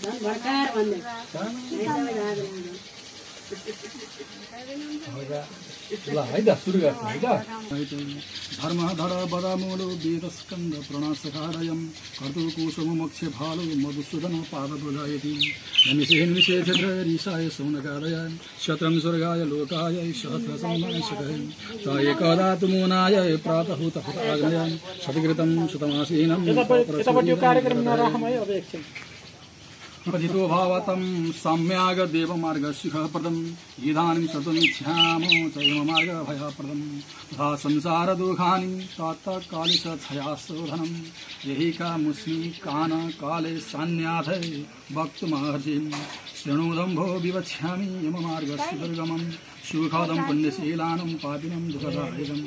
भर्खर भन्दै ल है त सुरु गर्छु है त धर्म धर बदामूलो वेदस्कन्द प्रणसखाडयं कर्तुकुसुम मोक्ष भालो मधुसूदन पादबुधायति नमिषे निमिषे ऋषाय सौनकादय शत्रं स्वर्गाय लोकाय सहस्रसम्मानशकः त एकदा तुमुनाय प्रातहुतहुताग्नय शतकृतं शतमासीनं कार्यक्रम नराखमै अब एकछिन कथितो भावतं सम्याग देवमार्गशिखप्रदम् इदानीं शतमिच्छामो चैवमार्गभयप्रदम् तथा संसारदुःखानि तत्काले च छयाशोधनं यहि का मुस्मि कान काले सान्याथे वक्तुमर्हसि शृणुदम्भो विवक्ष्यामि यममार्गस्य दुर्गमम् सुखदं पुण्यशीलानं पापिनं दुःखदायकं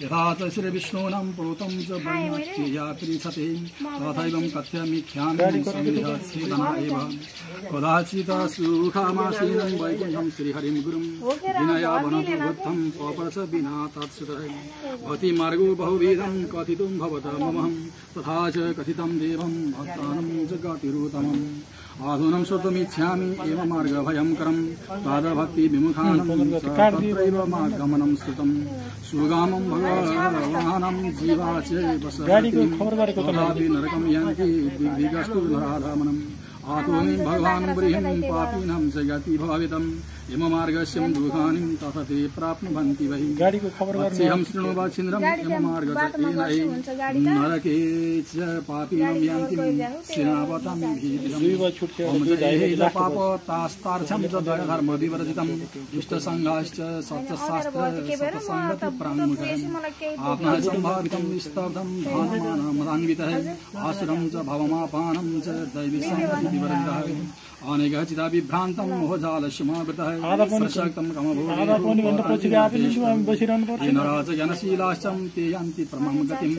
यथा च श्रीविष्णूनां प्रोतं च ब्रह्मत्या पृच्छते तथैवं कथ्यमिख्यामि संविधाच्छेदना एव कदाचित् सुखमासीनं वैकुण्ठं श्रीहरिं गुरुं विनया वनतु बुद्धं पपरस विना तत्सुतः भक्तिमार्गो बहुविधं कथितुं भवतमहं तथा च कथितं देवं भक्तानं जगतिरुत्तमम् आधुनं श्रोतुमिच्छामि एव मार्गभयङ्करं तादभक्तिविमुखानं तत्रैव मार्गमनं श्रुतं सुगामं भगवानं जीवा चैव नरकं यान्ति दिग्दिगस्तु नराधामनम् आतोनि भगवान् ब्रीहिं पापिनं जगति भावितं यममार्गस्य दुःखानि तथा ते प्राप्नुवन्ति वै वत्स्यहं शृणु वाचिन्द्रं यममार्गेन नरके च पापिनं यान्ति सिनावतं भीतिं पापतास्तार्छं च धर्मविवर्जितम् इष्टसङ्घाश्च सत्यशास्त्रसत्सङ्गतिप्राङ्मुखम् आत्मसम्भावितं स्तब्धं धानमानमदान्वितः आसुरं च भवमापानं च दैवी संगतिविवर्जितः अनेकः चिता विभ्रान्तं मोहजालस्यमावृतः प्रशक्तं कमभूनराजगणशीलाश्चं ते यान्ति परमं गतिं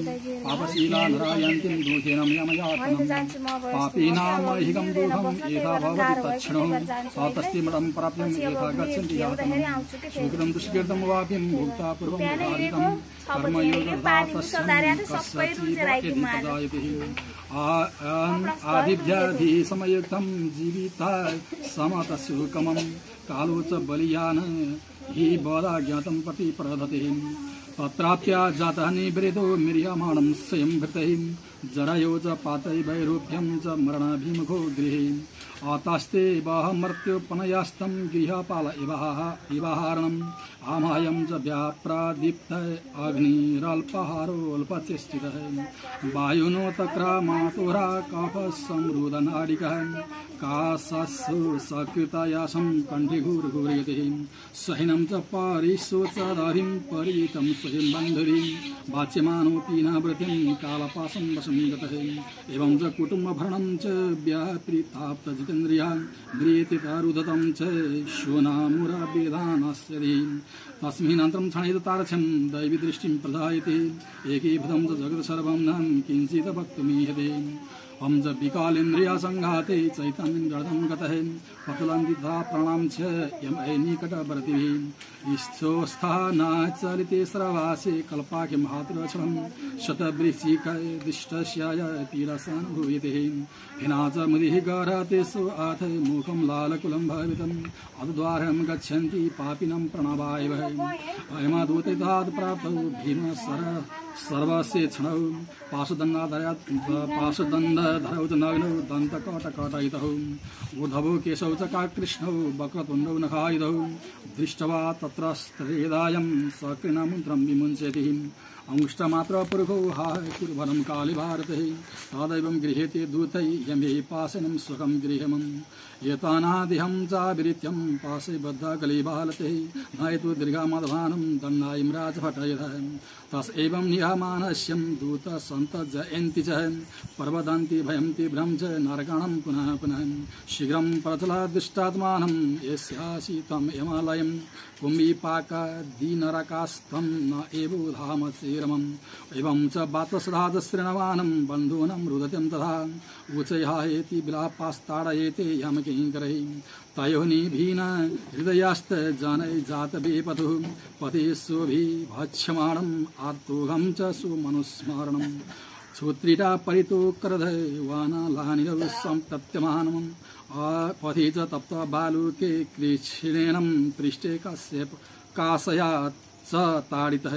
पापशीला नरा यान्ति दोषेण यमयातनं पापीनामहिकं दुःखं यथा भवति तच्छृणु सातस्तिमलं प्राप्यं यथा गच्छन्ति यातनं सुकृतं दुष्कृतं वाप्यं भुक्ता पूर्वं धारितं आदिभ्याधि समयुक्तं जीविता समतसुकमं कालो च बलियान हि बला ज्ञातं पति प्रदते तत्राप्या जातः निवृतो मिर्यमाणं स्वयं भृतैः जरयो च पातै वैरूप्यं च मरणाभिमुखो गृहे आतास्ते वाह मर्त्योपनयास्तं गृहपाल इवाहारणम् आमायं च व्याप्रादीप्त अग्निरल्पहारोऽल्पचेष्टितः वायुनो तक्रामातुरा कफसमृदनाडिकः काशस्सु सकृतयासं कण्ठे घूर्घूर्यते सहिनं च परिशोचरहिं परितं स्वयं बन्धुरीं वाच्यमानोऽपि नावृतिं कालपाशं वशं गतः एवं च कुटुम्बभरणं च व्यापृताप्तजितेन्द्रिया म्रियते तारुदतं च शूनामुरावेदानस्य तस्मिन्नन्तरं क्षणेतारथ्यं दैवीदृष्टिं प्रदायते एकीभूतं च जगत् सर्वं न किञ्चित् वक्तुमीहते हम च विकालेन्द्रियसङ्घाते चैतन्यं गतः पतलन्दिता प्राणां च यमैनिकटवर्तिभिः स्थोस्था न चलिते स्रवासे कल्पाख्यं हात्रक्षणं शतवृश्चिकदिष्टस्याय तीरसानुभूयते हिना च मुदिः गरतेषु अथ मुखं लालकुलं भवितम् अद्वारं गच्छन्ति पापिनं प्रणवाय वै अयमादूते तात् प्राप्तौ भीमसर सर्वस्य क्षणौ पाशदण्डधरौ च नग्नौ दन्तकटकटयितौ ऊर्ध्वौ केशौ च काकृष्णौ वक्रतुण्डौ नखायुधौ दृष्ट्वा तत्र स्त्रेदायं सकृणमुद्रं विमुञ्चति अंष्टमात्रपुरुषो हाय कुर्वनं कालिभारते तदैवं गृह्यते दूतै यमे पाशनं सुखं गृहमम् एतानादिहं चाविरित्यं पाशे बद्धा कलिभालते नयतु दीर्घमध्वानं दण्डायं राजभटयः तस एवं निहमानस्यं दूत सन्तजयन्ति च पर्वदन्ति भयं तीव्रं च नरकाणं पुनः पुनः शीघ्रं प्रचलादृष्टात्मानं यस्यासीतं यमालयं कुम्भीपाकादीनरकास्तं न एवोधाम चेरमम् एवं च वातसराजश्रेणवानं बन्धूनं रुदत्यं तथा उचयायेति विलापास्ताडयेते यमकिङ्करैः तयोनिभीन हृदयास्त जानै जातवेपतुः पतिस्वभिभक्ष्यमाणम् आर्तोघं च सुमनुस्मरणम् श्रोत्रिटा परितो करधय वानलानिरव संतप्यमानम् पथि च तप्त बालुके कृष्णेनं पृष्ठे काशयात् च ताडितः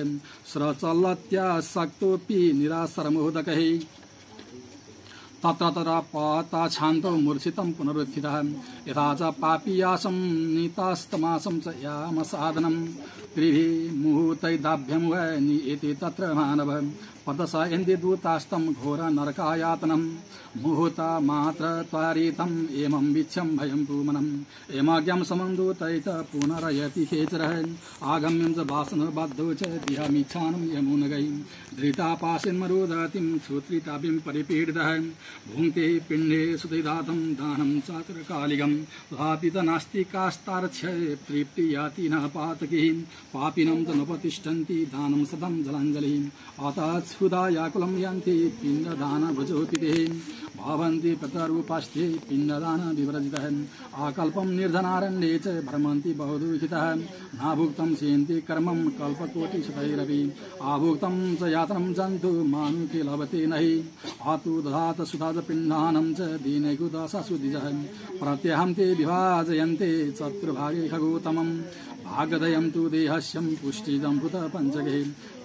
स्रचलत्यासक्तोऽपि निरासरमोदकः तत्र तत्र पाताच्छान्तौ मूर्छितं पुनरुत्थितः यथा च पापीयासं नीतास्तमासं च यामसाधनं त्रिभिः मुहूर्तैदाभ्यं वै नियेति तत्र मानव पदसा यन्ति दूतास्तं घोर नरकायातनं मुहूर्ता मात्र त्वारितम् एमं वीक्ष्यं भयं पूमनम् एमाज्ञं समं दूतैत पुनरयति खेचरः आगम्यं च वासनबद्धौ च दिहमीच्छानं यमुनगै धृतापाशिन्मरुदतिं श्रोत्रिताभिं परिपीडितः भुङ्क्ते पिण्डे सुतिदातं दानं चातुरकालिकं तथापि च नास्ति कास्तारक्षय तृप्ति याति न पातकी पापिनं च नोपतिष्ठन्ति दानं सदं जलाञ्जलिः अतः क्षुधायाकुलं यान्ति पिण्डदानभुजोपिते भावन्ति पितरूपास्ते पिण्डदान विव्रजितः आकल्पं निर्धनारण्ये च भ्रमन्ति बहुदुःखितः नाभुक्तं सेन्ति कर्मं कल्पकोटिशतैरपि आभुक्तं च यातनं जन्तु मानुषे लभते नहि आतु दधात सुधात पिण्डानं च दीनैकुदशासु द्विजः प्रत्यहं ते विभाजयन्ते चतुर्भागे खगोतमं भागदयं तु देहस्यं पुष्टिदं भूत पञ्चके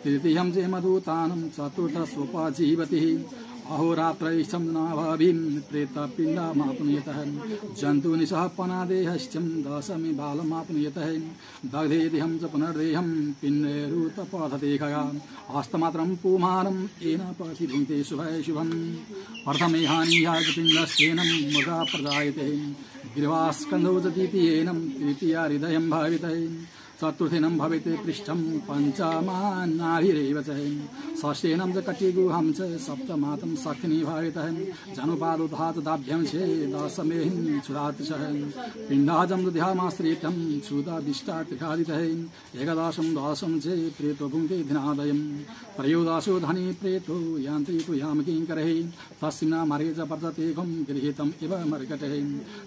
तृतीयं च मधुतानं चतुर्थस्वोपजीवतिः अहोरात्रैश्चं नाभाभिं प्रेतपिण्डमाप्नुयतः जन्तुनिशः पनादेहश्चं दशमी बालमाप्नुयतः दग्धे देहं च पुनर्देहं पिण्डेरुतपथते खगा हस्तमात्रं पुमानं येन पथि भुङ्क्ते शुभं प्रथमे हानियाजपिण्डस्येनं मृगा प्रजायते गिर्वास्कन्धौ च द्वितीयेनं तृतीया हृदयं भावितः चतुर्थेनं भवेत् पृष्ठं पञ्चमानाभिरेव च षष्ठेनं च कटिगुहं च सप्तमातं शक्तिनि भावितः जनुपादोधात दाभ्यं च दशमेहिं क्षुधातिशः पिण्डाजं दध्यामाश्रितं क्षुधादिष्टात्रिखादितः एकदशं दशं च प्रेतो भुङ्क्ते धिनादयं प्रयोदाशो धनी प्रेतो यान्ति तु यामकिङ्करैः तस्मिन् मार्गे च वर्ततेकं गृहीतम् इव मर्कटैः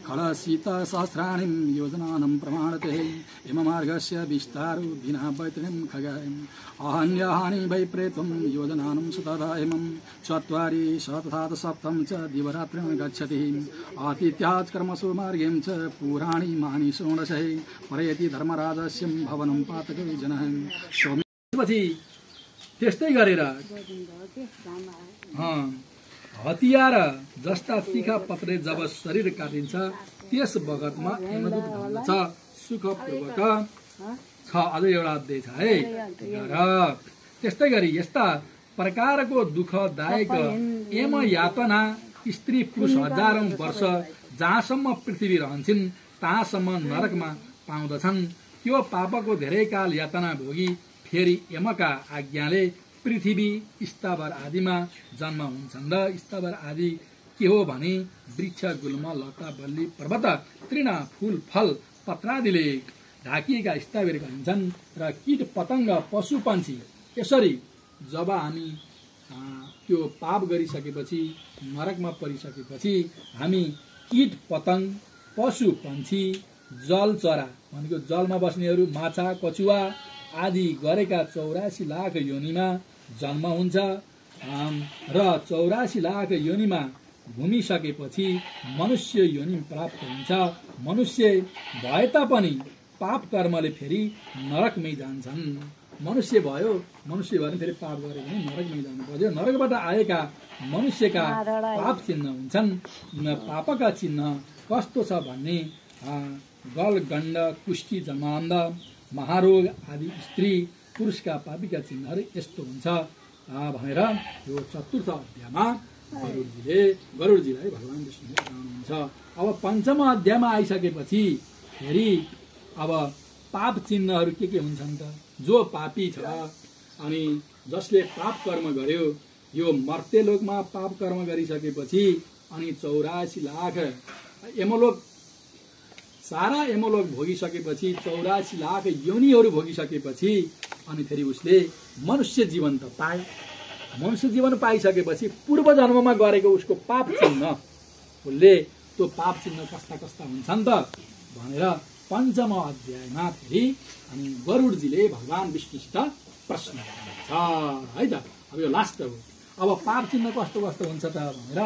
खडशीतसहस्राणिं योजनानं प्रमाणते इममार्गस्य विस्तारो विना वैतरिं खगाय अहन्यहानि वै प्रेतं योजनानं सुतदायमं चत्वारि शतथात् सप्तं च दिवरात्रिं गच्छति आतिथ्यात् कर्मसु मार्गें च पुराणि मानि षोडशः परयति धर्मराजस्य भवनं पातकै जनः पछि त्यस्तै गरेर हतियार जस्ता तीखा पत्रे जब शरीर काटिन्छ त्यस बगतमा यमदूत भन्दछ सुखपूर्वक छ अझ एउटा अध्याय छ है र त्यस्तै गरी यस्ता प्रकारको दुःखदायक यम यातना स्त्री पुरुष हजारौं वर्ष जहाँसम्म पृथ्वी रहन्छन् तहाँसम्म नरकमा पाउँदछन् त्यो पापको धेरै काल यातना भोगी फेरि यमका आज्ञाले पृथ्वी स्थावर आदिमा जन्म हुन्छन् र स्थावर आदि के हो भने वृक्ष गुल्म लता बल्ली पर्वत तृण फूल फल पत्रादिले ढाकिएका स्थावरका हुन्छन् र कीट पतंग पशु पंक्षी यसरी जब हामी त्यो पाप गरिसकेपछि नरकमा परिसकेपछि हामी कीट पतंग पशु पंक्षी जलचरा भनेको जलमा बस्नेहरू माछा कछुवा आदि गरेका 84 लाख योनिमा जन्म हुन्छ र 84 लाख योनिमा घुमिसकेपछि मनुष्य योनि प्राप्त हुन्छ मनुष्य भए तापनि पाप कर्मले फेरि नरकमै जान्छन् मनुष्य भयो मनुष्य भएर फेरि पाप गरे भने नरकमै जानु पर्यो नरकबाट आएका मनुष्यका पाप चिन्ह हुन्छन् पापका चिन्ह कस्तो छ भन्ने गल गण्ड कुष्ठी जमान्द महारोग आदि स्त्री पुरुषका पापीका चिन्हहरू यस्तो हुन्छ भनेर यो चतुर्थ अध्यायमा गरुडजीलाई भगवान विष्णुले बताउनुहुन्छ अब पञ्चम अध्यायमा आइसकेपछि फेरि अब पाप चिन्हहरू के हुन्छन् त जो पापी छ अनि जसले पाप कर्म गर्यो यो मर्त्यलोकमा पाप कर्म गरिसकेपछि अनि 84 लाख यमलोक सारा यमलोक भोगिसकेपछि 84 लाख योनिहरू भोगिसकेपछि अनि फेरि उसले मनुष्य जीवन त पाए मनुष्य जीवन पाइसकेपछि पूर्व जन्ममा गरेको उसको पाप चिन्ह उसले त्यो पाप चिन्ह कस्ता कस्ता हुन्छन् त भनेर पञ्चम अध्यायमा फेरि अनि गरुडजीले भगवान विष्णुसित प्रश्न गर्नुहुन्छ है त अब यो लास्ट हो अब पाप चिन्ह कस्तो कस्तो हुन्छ त भनेर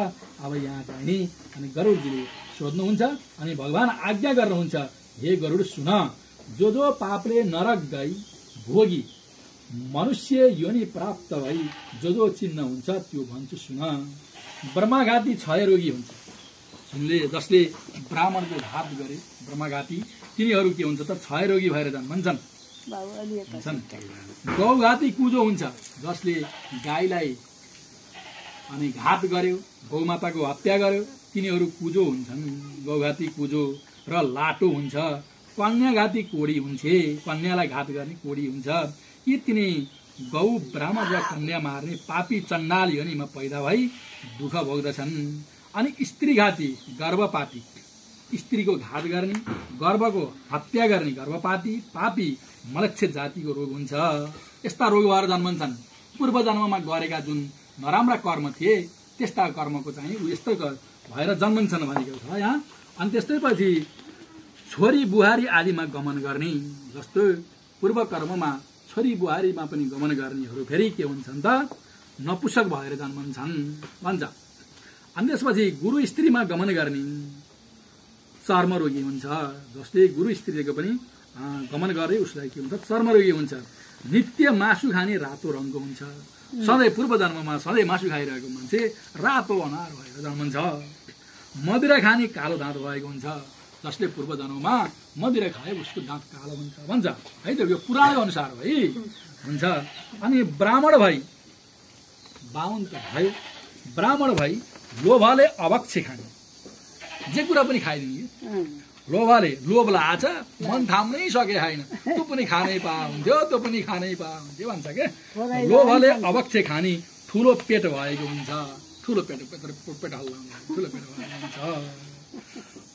अब यहाँ चाहिँ नि अनि गरुडजीले सोध्नुहुन्छ अनि भगवान आज्ञा गर्नुहुन्छ, हे गरुड सुन, जो पापले नरक गई भोगी मनुष्य योनि प्राप्त भई जो चिन्ह हुन्छ त्यो भन्छु सुन। ब्रह्माघाती क्षय रोगी हुन्छ, जसले ब्राह्मणको घात गरे ब्रह्माघाती तिनीहरू के हुन्छ त क्षय रोगी भएर जन्मन्छन्। गौघाती कुजो हुन्छ, जसले गाईलाई अनि घात गर्यो गौमाताको हत्या गर्यो तिनीहरू कुजो हुन्छन्, गौघाती कुजो र लाटो हुन्छ। कन्याघाती कोडी हुन्छे, कन्यालाई घात गर्ने कोडी हुन्छ। यी तिनी गौ ब्राह्मण र कन्या मार्ने पापी चण्डाल योनिमा पैदा भई दुःख भोग्दछन्। अनि स्त्रीघाती गर्भपाती, स्त्रीको घात गर्ने गर्भको हत्या गर्ने गर्भपाती पापी मलक्ष्य जातिको रोग हुन्छ। यस्ता रोग भएर जन्मन्छन्। पूर्व जन्ममा गरेका जुन नराम्रा कर्म थिए त्यस्ता कर्मको चाहिँ यस्तो भएर जन्मन्छन् भनेको छ यहाँ। अनि त्यस्तै पछि छोरी बुहारी आदिमा गमन गर्ने, जस्तो पूर्व कर्ममा छोरी बुहारीमा पनि गमन गर्नेहरू फेरि के हुन्छन् त नपुसक भएर जन्मन्छन् भन्छ। अनि त्यसपछि गुरु स्त्रीमा गमन गर्ने चर्मरोगी हुन्छ, जसले गुरु स्त्रीको पनि गमन गरे उसलाई के हुन्छ चर्मरोगी हुन्छ। नित्य मासु खाने रातो रङको हुन्छ, सधैँ पूर्व जन्ममा सधैँ मासु खाइरहेको मान्छे रातो अनार भएर जन्मन्छ। मदिरा खाने कालो दाँत भएको हुन्छ, जसले पूर्व जन्ममा मदिरा खाए उसको दाँत कालो हुन्छ भन्छ है त, यो पुरानो अनुसार है हुन्छ। अनि ब्राह्मण भई बाहुन त भयो, ब्राह्मण भई लोभले अभक्ष्य खाने, जे कुरा पनि खाइदिने। लोभले लोभ लाछ मन थाम्नै सके छैन, त्यो पनि खानै पा हुन्थ्यो त्यो पनि खानै पा हुन्थ्यो भन्छ के। लोभले अभक्ष्य खाने ठुलो पेट भएको हुन्छ, ठुलो पेट हल्ला ठुलो पेट भएको हुन्छ।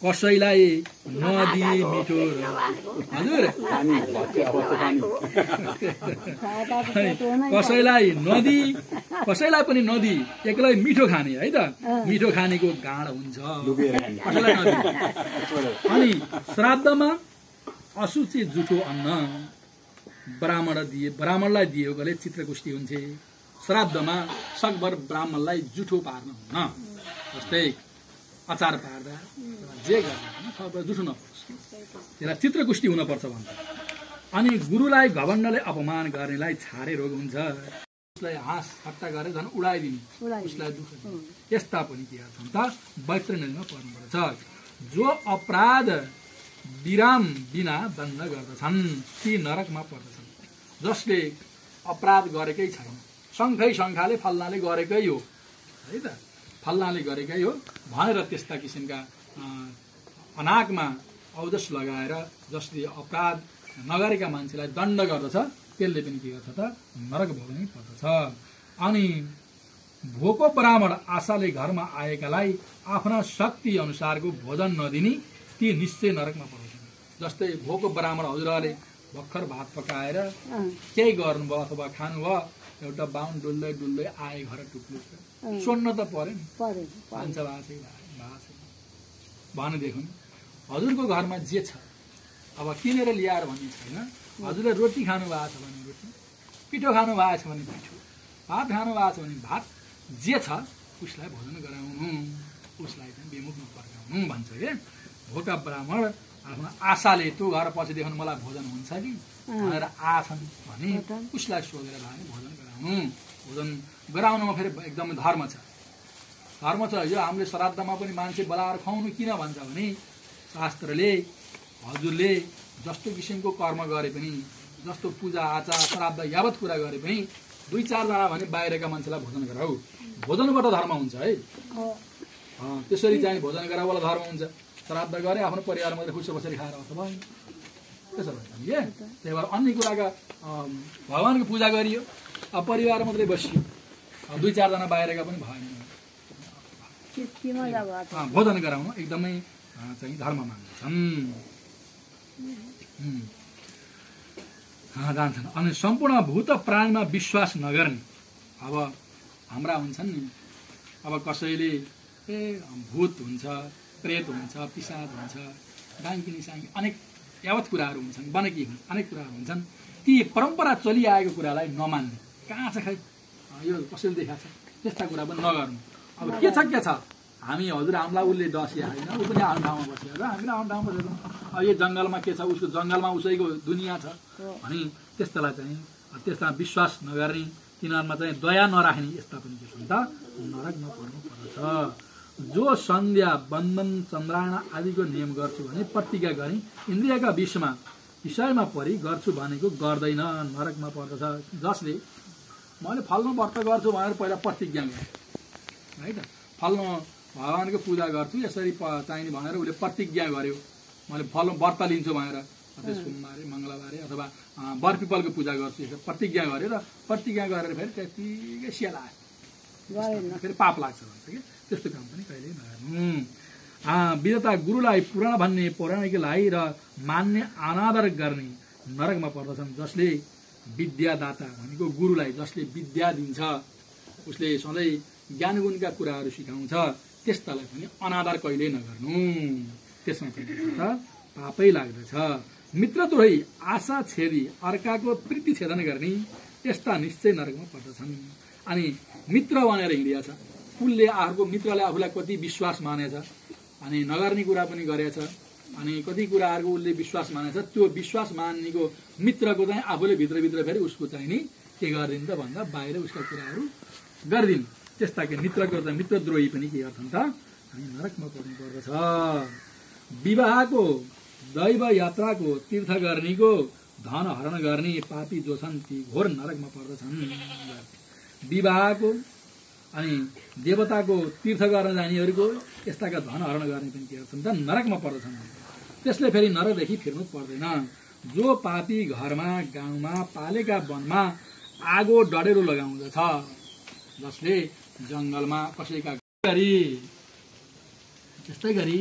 कसैलाई नदी मिठो हजुर कसैलाई पनि नदी एक्लै मिठो खाने है त, मिठो खानेको गाँड हुन्छ कसैलाई नदी। अनि श्राद्धमा असुचि जुठो अन्न ब्राह्मणलाई दिएकोले चित्रकुष्टी हुन्छ। श्राद्धमा सकभर ब्राह्मणलाई जुठो पार्नु हुन्न, जस्तै अचार पार्दा जे गर्दा जुठो नपरोस्, त्यसलाई चित्रकुष्टी हुनपर्छ भन्छ। अनि गुरुलाई घमण्डले अपमान गर्नेलाई छारे रोग हुन्छ, उसलाई हाँस ठट्टा गरेर झन् उडाइदिने उसलाई दुःख दिने, यस्ता पनि के छन् त वैतरणीमा पर्नुपर्छ। जो अपराध विराम बिना दण्ड गर्दछन् ती नरकमा पर्दछन्। जसले अपराध गरेकै छैन, शङ्खाले फल्नाले गरेकै हो है त, फल्नाले गरेकै हो भनेर त्यस्ता किसिमका अनाकमा औदस लगाएर जसले अपराध नगरेका मान्छेलाई दण्ड गर्दछ त्यसले पनि के गर्छ त नरक भोग्नै पर्दछ। अनि भोको ब्राह्मण आशाले घरमा आएकालाई आफ्ना शक्ति अनुसारको भोजन नदिने ती निश्चय नरकमा पर्दछन्। जस्तै भोको ब्राह्मण हजुरले भर्खर भात पकाएर केही गर्नुभयो अथवा खानुभयो, एउटा बाहुन डुल्दै आए घर टुक्लु सोध्न त पर्यो नि, भान्छ भनेदेखि हजुरको घरमा जे छ अब किनेर ल्याएर भन्ने छैन। हजुरले रोटी खानु भएको छ भने रोटी, पिठो खानु भएको छ भने पिठो, भात खानु भएको छ भने भात, जे छ उसलाई भोजन गराउनु, उसलाई चाहिँ बेमुख नपर्काउनु भन्छ के। भोका ब्राह्मण आफ्नो आशाले त्यो घर पछिदेखि मलाई भोजन हुन्छ कि भनेर आछन् भने उसलाई सोधेर भने भोजन गराउनु। भोजन गराउनुमा फेरि एकदमै धर्म छ। यो हामीले श्राद्धमा पनि मान्छे बोलाएर खुवाउनु किन भन्छ भने शास्त्रले हजुरले जस्तो किसिमको कर्म गरे पनि, जस्तो पूजा आचार श्राद्ध यावत कुरा गरे पनि 2-4 जना भने बाहिरका मान्छेलाई भोजन गराऊ, भोजनबाट धर्म हुन्छ है। त्यसरी चाहिँ भोजन गराउला धर्म हुन्छ। श्राद्ध गरे आफ्नो परिवार मात्रै खुसी बसेर खाएर अथवा त्यसो भन्छ के। त्यही भएर अन्य कुराका भगवानको पूजा गरियो, अब परिवार मात्रै बसियो, 2-4 जना बाहिरका पनि भएन, भोजन गराउनु एकदमै चाहिँ धर्म मान्दछन् जान्छन्। अनि सम्पूर्ण भूत प्राणीमा विश्वास नगर्ने, अब हाम्रा हुन्छन् नि, अब कसैले भूत हुन्छ, प्रेत हुन्छ, पिशाच हुन्छ, डाङ्किनी साङ्की अनेक यावत कुराहरू हुन्छन्, बनकी हुन्छ, अनेक कुराहरू हुन्छन्। ती परम्परा चलिआएको कुरालाई नमान्ने, कहाँ छ खै यो कसैले देखाएको छ त्यस्ता कुरा पनि नगर्नु। अब के छ हामी हजुर हामीलाई उसले डसिया होइन, ऊ पनि आफ्नो ठाउँमा बसेर हामीले आफ्नो ठाउँमा बसेर अब यो जङ्गलमा के छ, उसको जङ्गलमा उसैको दुनियाँ छ भने त्यस्तालाई चाहिँ त्यसमा विश्वास नगर्ने, तिनीहरूमा चाहिँ दया नराख्ने, यस्ता पनि के छ त नरकमा पर्नु पर्दछ। जो सन्ध्या बन्धन चन्द्रायण आदिको नियम गर्छु भने प्रतिज्ञा गरी इन्द्रियका विषयमा परि गर्छु भनेको गर्दैन, नरकमा पर्दछ। जसले मैले फल्नु व्रत गर्छु भनेर पहिला प्रतिज्ञा गरेँ है त, फल्नु भगवानको पूजा गर्छु यसरी चाहिने भनेर उसले प्रतिज्ञा गर्यो, मैले फल्नु व्रत लिन्छु भनेर, अथवा सोमबारे मङ्गलबारे अथवा बर पिपलको पूजा गर्छु यसरी प्रतिज्ञा गर्यो र प्रतिज्ञा गरेर फेरि त्यतिकै सिया लाग्यो, फेरि पाप लाग्छ भन्छ कि त्यस्तो काम पनि कहिल्यै नगर्नु। विद्वता गुरुलाई पुराण भन्ने पौराणिकलाई र मान्ने अनादर गर्ने नरकमा पर्दछन्। जसले विद्यादाता भनेको गुरुलाई, जसले विद्या दिन्छ, उसले सधैँ ज्ञान गुणका कुराहरू सिकाउँछ, त्यस्तालाई पनि अनादर कहिल्यै नगर्नु, त्यसमा चाहिँ पापै लाग्दछ। मित्रद्रोही आशा छेदी अर्काको प्रीति छेदन गर्ने यस्ता निश्चय नरकमा पर्दछन्। अनि मित्र भनेर हिँडिया छ, उसले अर्को मित्रले आफूलाई कति विश्वास मानेछ अनि नगर्ने कुरा पनि गरेछ, अनि कति कुराहरूको उसले विश्वास मानेछ, त्यो विश्वास मान्नेको मित्रको चाहिँ आफूले भित्रभित्र फेरि उसको चाहिँ नि के गरिदिनु त भन्दा बाहिर उसका कुराहरू गरिदिनु, त्यस्ता के मित्रको त मित्रद्रोही पनि के गर्छन् त हामी नरकमा पर्नु पर्दछ। विवाहको दैव यात्राको तीर्थ गर्नेको धन हरण गर्ने पापी जो छन् ती घोर नरकमा पर्दछन्। विवाहको अनि देवताको तीर्थ गर्न जानेहरूको यस्ताका धन हरण गर्ने पनि के गर्छन् त नरकमा पर्दछन्। त्यसले फेरि नरकदेखि फिर्नु पर्दैन। जो पापी घरमा गाउँमा पालेका वनमा आगो डढेरो लगाउँदछ, जसले जङ्गलमा कसैका गरी त्यस्तै गरी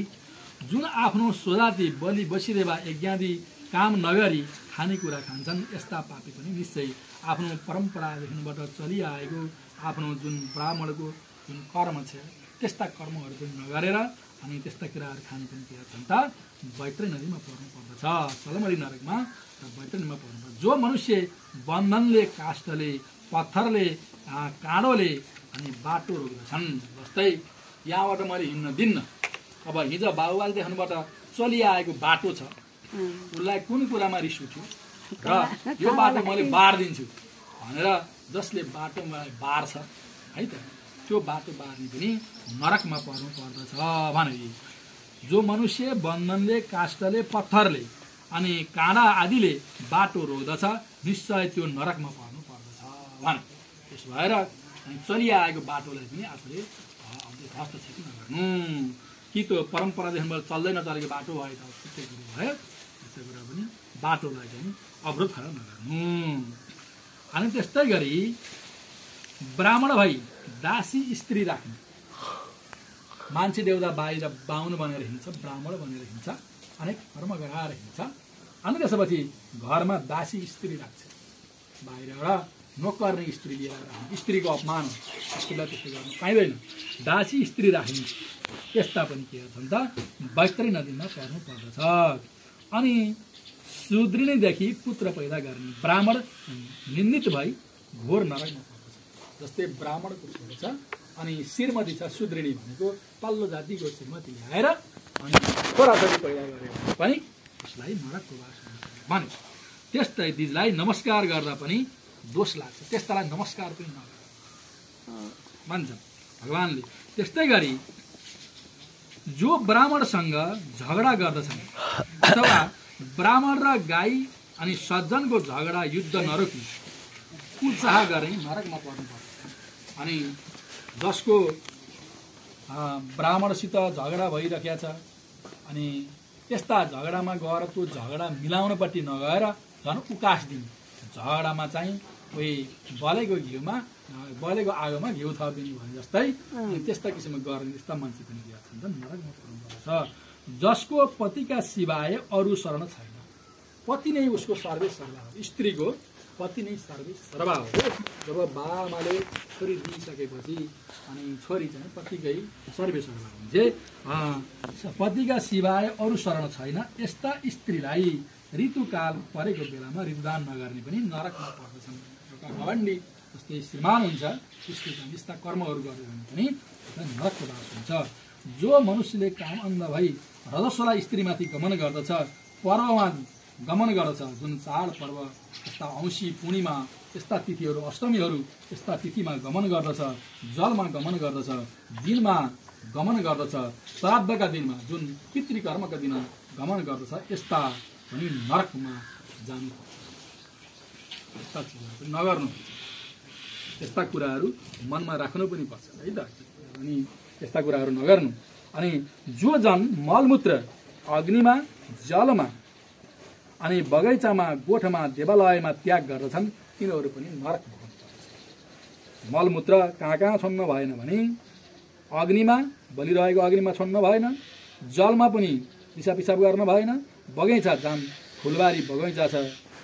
जुन आफ्नो स्वजाति बलि बसिदेवा यज्ञादि काम नगरी खानेकुरा खान्छन्, यस्ता पापी पनि निश्चय आफ्नो परम्परादेखिबाट चलिआएको आफ्नो जुन ब्राह्मणको जुन कर्म छ त्यस्ता कर्महरू पनि नगरेर अनि त्यस्ता कुराहरू खाने पनि के गर्छन् त बैतरी नदीमा पर्नु पर्दछ, सलमरी नरकमा र बैतरी नदीमा पर्नुपर्छ। जो मनुष्य बन्धनले, काष्ठले, पत्थरले, काँडोले अनि बाटो रोक्दछन्, जस्तै यहाँबाट मैले हिँड्न दिन्न, अब हिजो बाबुबाले देख्नुबाट चलिआएको बाटो छ, उसलाई कुन कुरामा रिस उठ्यो र यो बाटो मैले बारिदिन्छु भनेर जसले बाटो मलाई बार्छ है त, त्यो बाटो बार्ने पनि नरकमा पर्नु पर्दछ भने। जो मनुष्य बन्धनले, काष्ठले, पत्थरले अनि काँडा आदिले बाटो रोक्दछ, निश्चय त्यो नरकमा पर्नु पर्दछ भने। त्यसो भएर चलिआएको बाटोलाई पनि आफूले हस्तक्षेप नगर्नु, कि त्यो परम्परादेखिबाट चल्दै नचलेको बाटो भयो त त्यस्तै कुरो भयो, त्यस्तै कुरा पनि बाटोलाई चाहिँ अवरोध खडा नगर्नु। अनि त्यस्तै गरी ब्राह्मण भई दासी स्त्री राख्ने, मान्छे देउता बाहिर बाहुन बनेर हिँड्छ, ब्राह्मण बनेर हिँड्छ, अनेक कर्म गराएर हिँड्छ, अनि त्यसपछि घरमा दासी स्त्री राख्छ, बाहिर एउटा नोकर्ने स्त्री लिएर राख्ने, स्त्रीको अपमान हो, स्त्रीलाई त्यस्तो गर्नु पाइँदैन, दासी स्त्री राख्ने यस्ता पनि के गर्छन् त बैतरी नदीमा पर्नु पर्दछ। अनि सुदृढीदेखि पुत्र पैदा गर्ने ब्राह्मण निन्दित भई घोर नरकमा पर्दछ। जस्तै ब्राह्मणको छोरो छ अनि श्रीमती छ, सुदृढी भनेको पल्लो जातिको श्रीमती ल्याएर अनि छोराछोरी पैदा गरेर पनि उसलाई नरकको वास हुन्छ भने। त्यस्तै दिदीलाई नमस्कार गर्दा पनि दोष लाग्छ, त्यस्तालाई नमस्कार पनि नगर भन्छ भगवानले। त्यस्तै गरी जो ब्राह्मणसँग झगडा गर्दछन् अथवा ब्राह्मण र गाई अनि सज्जनको झगडा युद्ध नरोकी उत्साह गरे नरकमा पर्नुपर्छ। अनि जसको ब्राह्मणसित झगडा भइरहेको छ अनि त्यस्ता झगडामा गएर त्यो झगडा मिलाउनपट्टि नगएर झन् उकास दिने, झगडामा चाहिँ कोही बलेको आगोमा घिउ थपिने भने जस्तै त्यस्ता किसिमको गर्ने यस्ता मान्छे पनि गर्छन् नरकमा पर्नुपर्छ। जसको पतिका सिवाय अरू शरण छैन, पति नै उसको सर्वे सर्वा हो, स्त्रीको पति नै सर्वे सर्वा हो। जब बाबाआमाले छोरी दिइसकेपछि अनि छोरी चाहिँ पतिकै सर्वे सर्वा हुन्छ। पतिका सिवाय अरू शरण छैन, यस्ता स्त्रीलाई ऋतुकाल परेको बेलामा ऋतुदान नगर्ने पनि नरकमा पर्दछन्। घमण्डी जस्तै श्रीमान हुन्छ उसले चाहिँ यस्ता कर्महरू गर्यो भने पनि नरकको वास हुन्छ। जो मनुष्यले काम अन्ध भई रजस्वला स्त्रीमाथि गमन गर्दछ, पर्वमा गमन गर्दछ, जुन चाड पर्व यस्ता औँसी पूर्णिमा यस्ता तिथिहरू अष्टमीहरू यस्ता तिथिमा गमन गर्दछ, जलमा गमन गर्दछ, दिनमा गमन गर्दछ, श्राद्धका दिनमा जुन पितृकर्मका दिन गमन गर्दछ, यस्ता पनि नरकमा जानु यस्ता चिजहरू पनि नगर्नु। यस्ता कुराहरू मनमा राख्नु पनि पर्छ है त। अनि यस्ता कुराहरू नगर्नु। अनि जो जन मलमूत्र अग्निमा, जलमा अनि बगैँचामा, गोठमा, देवालयमा त्याग गर्दछन् तिनीहरू पनि नरक भोग्नुपर्छ। मलमूत्र कहाँ कहाँ छोड्नु भएन भने अग्निमा, बलिरहेको अग्निमा छोड्नु भएन, जलमा पनि पिसाब पिसाब गर्न भएन, बगैँचा जहाँ फुलबारी बगैँचा छ,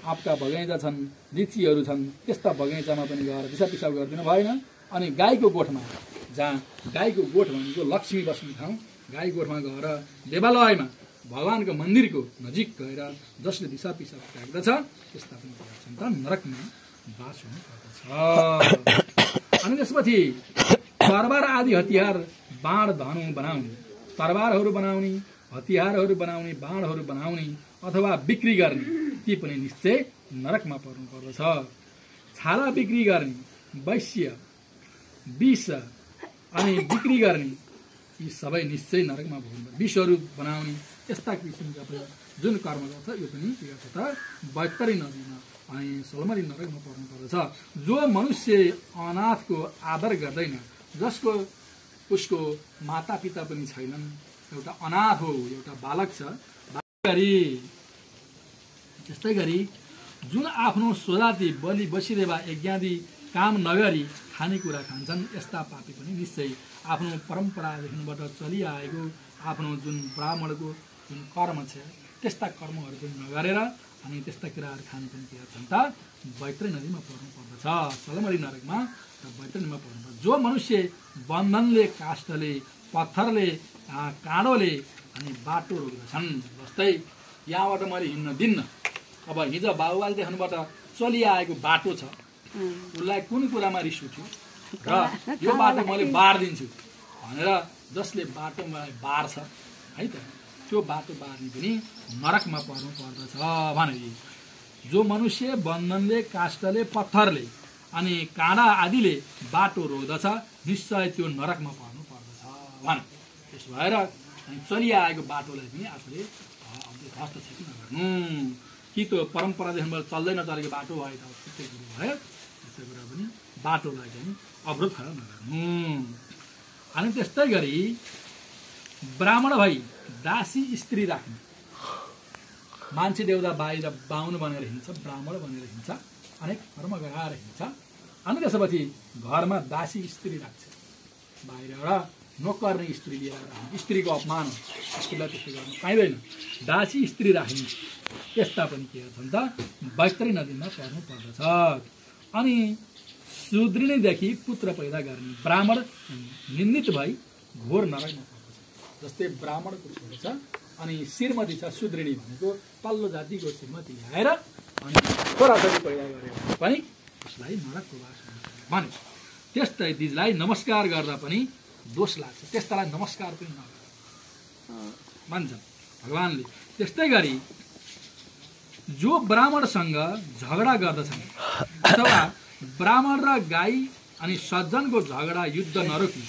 आँपका बगैँचा छन्, लिचीहरू छन्, त्यस्ता बगैँचामा पनि गएर पिसाब पिसाब गरिदिनु भएन। अनि गाईको गोठमा, जहाँ गाईको गोठ भनेको लक्ष्मी बस्ने ठाउँ, गाई गोठमा गएर देवालयमा भगवानको मन्दिरको नजिक गएर जसले पिसाब पिसाब त्याग्दछ त्यस्ता पनि छन् त नरकमा वास हुनु पर्दछ। अनि त्यसपछि तरबार आदि हतियार, बाण धनु बनाउने, तरबारहरू बनाउने, हतियारहरू बनाउने, बाणहरू बनाउने अथवा बिक्री गर्ने ती पनि निश्चय नरकमा पर्नु पर्दछ। छाला बिक्री गर्ने, वैश्य, विष अनि बिक्री गर्ने यी सबै निश्चय नरकमा भोग्नु। विषहरू बनाउने यस्ता किसिमका जुन कर्म गर्छ यो पनि के गर्छ त बैतरी नदीमा अनि सलमरी नरकमा पर्नु पर्दछ। जो मनुष्य अनाथको आदर गर्दैन, जसको उसको माता पिता पनि छैनन्, एउटा अनाथ हो, एउटा बालक छ, त्यस्तै गरी जुन आफ्नो स्वजाति बलि बसिरेवा यज्ञादि काम नगरी खानेकुरा खान्छन् यस्ता पापी पनि निश्चय आफ्नो परम्परादेखिबाट चलिआएको आफ्नो जुन ब्राह्मणको जुन कर्म छ त्यस्ता कर्महरू पनि नगरेर अनि त्यस्ता कुराहरू खाने पनि के गर्छन् त बैतरी नदीमा पर्नु पर्दछ, सलमरी नरकमा र बैतरी नदीमा पर्नु पर्छ। जो मनुष्य बन्धनले, काष्ठले, पत्थरले, काँडोले अनि बाटो रोक्दछन्, जस्तै यहाँबाट मैले हिँड्न दिन्न, अब हिजो बाबुबाजेदेखिबाट चलिआएको बाटो छ, उसलाई कुन कुरामा रिस उठ्यो र यो बाटो मैले बारिदिन्छु भनेर जसले बाटो मलाई बार्छ है त, त्यो बाटो बार्ने पनि नरकमा पर्नु पर्दछ भने। जो मनुष्य बन्धनले, काष्ठले, पत्थरले अनि काँडा आदिले बाटो रोक्दछ निश्चय त्यो नरकमा पर्नु पर्दछ भने। त्यसो भएर चलिआएको बाटोलाई पनि आफूले हस्तक्षेप नगर्नु। कि त्यो परम्परादेखिबाट चल्दै नचलेको बाटो भयो त त्यस्तै कुरो भयो, त्यस्तै कुरा पनि बाटोलाई चाहिँ अवरोध खडा नगर्नु। अनि त्यस्तै गरी ब्राह्मण भई दासी स्त्री राख्ने, मान्छे देउता बाहिर बाहुन बनेर हिँड्छ, ब्राह्मण बनेर हिँड्छ, अनेक कर्म गराएर हिँड्छ। अनि त्यसपछि घरमा दासी स्त्री राख्छ, बाहिर एउटा नोकर्ने स्त्री लिएर राख्ने, स्त्रीको अपमान हो, स्त्रीलाई त्यस्तो गर्नु पाइँदैन। दासी स्त्री राख्ने त्यस्ता पनि के गर्छन् त बैतरी नदीमा पर्नु पर्दछ। अनि शूद्रिणीदेखि पुत्र पैदा गर्ने ब्राह्मण निन्दित भई घोर नरकमा पर्दछ। जस्तै ब्राह्मणको छोरी छ अनि श्रीमती छ, शूद्रिणी भनेको पल्लो जातिको श्रीमती ल्याएर अनि छोराछोरी पैदा गरे पनि उसलाई नरकको वास हुन्छ भने। त्यस्तै दिदीलाई नमस्कार गर्दा पनि दोष लाग्छ, त्यस्तालाई नमस्कार पनि नगर भन्छ भगवानले। त्यस्तै गरी जो ब्राह्मणसँग झगडा गर्दछन् अथवा ब्राह्मण र गाई अनि सज्जनको झगडा युद्ध नरोकी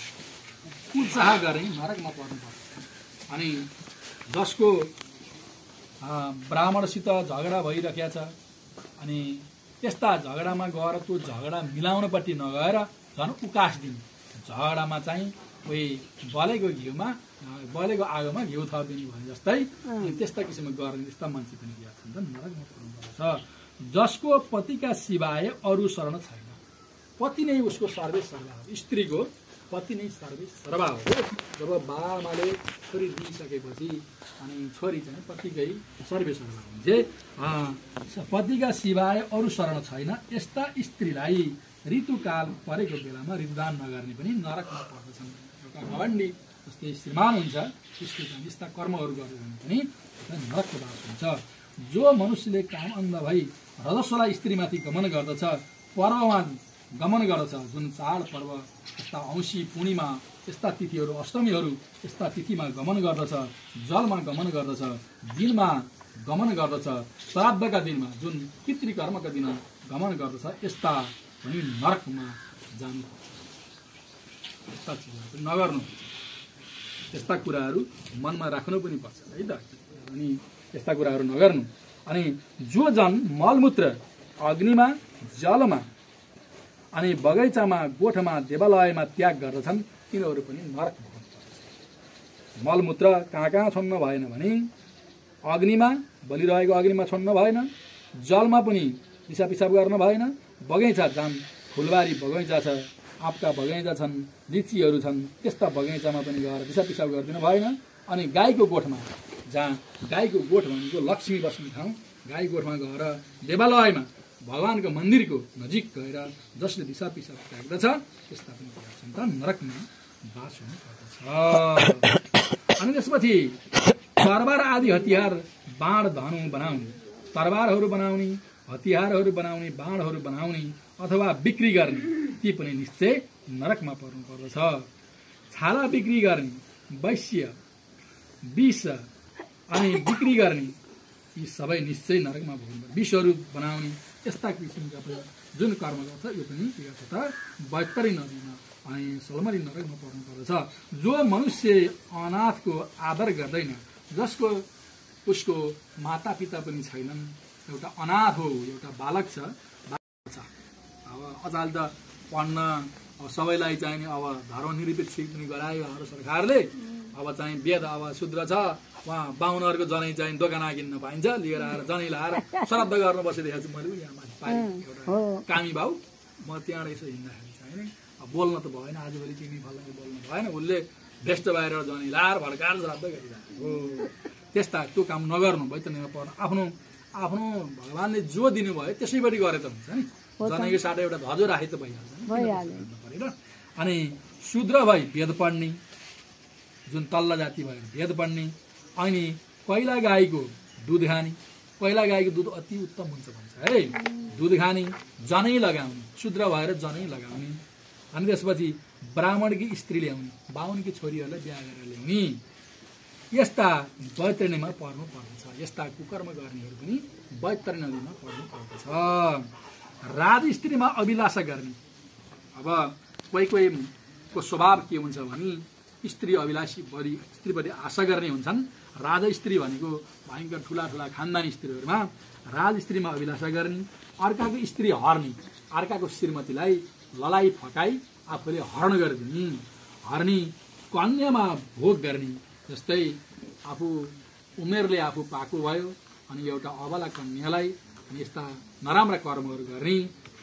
उत्साह गरे नरकमा पर्नुपर्छ। अनि जसको ब्राह्मणसित झगडा भइरहेको छ अनि त्यस्ता झगडामा गएर त्यो झगडा मिलाउनपट्टि नगएर झन् उकास दिने, झगडामा चाहिँ उही बलेको घिउमा बलेको आगोमा घिउ थपिने भने जस्तै त्यस्ता किसिमको गर्ने त्यस्ता मान्छे पनि के गर्छन् त नरकमा पर्नुपर्छ। जसको पतिका सिवाय अरू शरण छैन, पति नै उसको सर्वे सर्वा हो, स्त्रीको पति नै सर्वे सर्वा हो। जब बाबाआमाले छोरी दिइसकेपछि अनि छोरी चाहिँ पतिकै सर्वे सर्वा हुन्छ। पतिका सिवाय अरू शरण छैन यस्ता स्त्रीलाई ऋतुकाल परेको बेलामा ऋतुदान नगर्ने पनि नरकमा पर्दछन्। एउटा घमण्डी जस्तै श्रीमान हुन्छ उसले चाहिँ यस्ता कर्महरू गर्यो भने पनि नरकको वास हुन्छ। जो मनुष्यले काम अन्ध भई रजस्वला स्त्रीमाथि गमन गर्दछ, पर्वमा गमन गर्दछ। जुन चाड पर्व यस्ता औँसी पूर्णिमा यस्ता तिथिहरू अष्टमीहरू यस्ता तिथिमा गमन गर्दछ, जलमा गमन गर्दछ, दिनमा गमन गर्दछ, श्राद्धका दिनमा जुन पितृकर्मका दिन गमन गर्दछ, यस्ता पनि नरकमा जानु यस्ता चिजहरू पनि नगर्नु। यस्ता कुराहरू मनमा राख्नु पनि पर्छ है त। अनि यस्ता कुराहरू नगर्नु। अनि जो जन मलमूत्र अग्निमा, जलमा अनि बगैँचामा, गोठमा, देवालयमा त्याग गर्दछन् तिनीहरू पनि नरक भोग्नुपर्छ। मलमूत्र कहाँ कहाँ छोड्न भएन भने अग्निमा, बलिरहेको अग्निमा छोड्न भएन, जलमा पनि दिसा पिसाब गर्न भएन, बगैँचा जहाँ फुलबारी बगैँचा छ, आँपका बगैँचा छन्, लिचीहरू छन्, त्यस्ता बगैँचामा पनि गएर दिसा पिसाब गरिदिनु भएन। अनि गाईको गोठमा, जहाँ गाईको गोठ भनेको लक्ष्मी बस्ने ठाउँ, गाई गोठमा गएर देवालयमा भगवानको मन्दिरको नजिक गएर जसले दिसा पिसाब त्याग्दछ त्यस्ता पनि सन्तान नरकमा बास हुनु पर्दछ। अनि त्यसपछि तरबार आदि हतियार, बाण धनु बनाउने, तरबारहरू बनाउने, हतियारहरू बनाउने, बाणहरू बनाउने अथवा बिक्री गर्ने ती पनि निश्चय नरकमा पर्नु पर्दछ। छाला बिक्री गर्ने, वैश्य, विष अनि बिक्री गर्ने यी सबै निश्चय नरकमा भोग्नु। विषहरू बनाउने यस्ता किसिमका पनि जुन कर्म गर्छ यो पनि के गर्छ त बैतरी नदीमा अनि सलमरी नरकमा पर्नु पर्दछ। जो मनुष्य अनाथको आदर गर्दैन, जसको उसको माता पिता पनि छैनन्, एउटा अनाथ हो, एउटा बालक छ, अब अचाल त पढ्न अब सबैलाई चाहिने अब धर्मनिरपेक्ष पनि गरायो हाम्रो सरकारले। अब चाहिँ वेद अब शुद्र छ, उहाँ बाहुनहरूको जनै चाहिँ दोकाना किन्न पाइन्छ, लिएर आएर जनै लाएर श्राद्ध गर्न बसेदेखि चाहिँ मैले यहाँ माथि पाएँ एउटा कामी भाउ। म त्यहाँबाट यसो हिँड्दाखेरि चाहिँ नि अब बोल्न त भएन, आजभोलि चिनी फल्ने बोल्नु भएन, उसले भेष्ट बाहिर जनै लाएर भड्काएर श्राद्ध गरिरहेको हो। त्यस्ता त्यो काम नगर्नु। वैतरणीमा पर्नु, आफ्नो आफ्नो भगवान्ले जो दिनुभयो त्यसैपट्टि गरे त हुन्छ नि। जनेको साटो एउटा धजो राखे त भइहाल्छ नि। अनि शूद्र भई वेद पढ्ने, जुन तल्ला जाति भयो वेद पढ्ने, अनि पहिला गाईको दुध खाने, पहिला गाईको दुध अति उत्तम हुन्छ भन्छ है, दुध खाने, जनै लगाउने, शूद्र भएर जनै लगाउने। अनि त्यसपछि ब्राह्मणकी स्त्री ल्याउने, बाहुनकी छोरीहरूलाई बिहा गरेर ल्याउने, यस्ता बैतरणीमा पर्नु पर्दछ। यस्ता कुकर्म गर्नेहरू पनि बैतरणी नदीमा पर्नु पर्दछ। राजस्त्रीमा अभिलाषा गर्ने, अब कोही कोहीको स्वभाव के हुन्छ भने स्त्री अभिलाषी बढी स्त्रीपट्टि आशा गर्ने हुन्छन्। राजस्त्री भनेको भयङ्कर ठुला ठुला खानदानी स्त्रीहरूमा राजस्त्रीमा अभिलाषा गर्ने, अर्काको स्त्री हर्ने, अर्काको श्रीमतीलाई ललाई फकाई आफूले हरण गरिदिने, हर्ने, कन्यामा भोग गर्ने, जस्तै आफू उमेरले आफू पाएको भयो अनि एउटा अबला कन्यालाई अनि यस्ता नराम्रा कर्महरू गर्ने।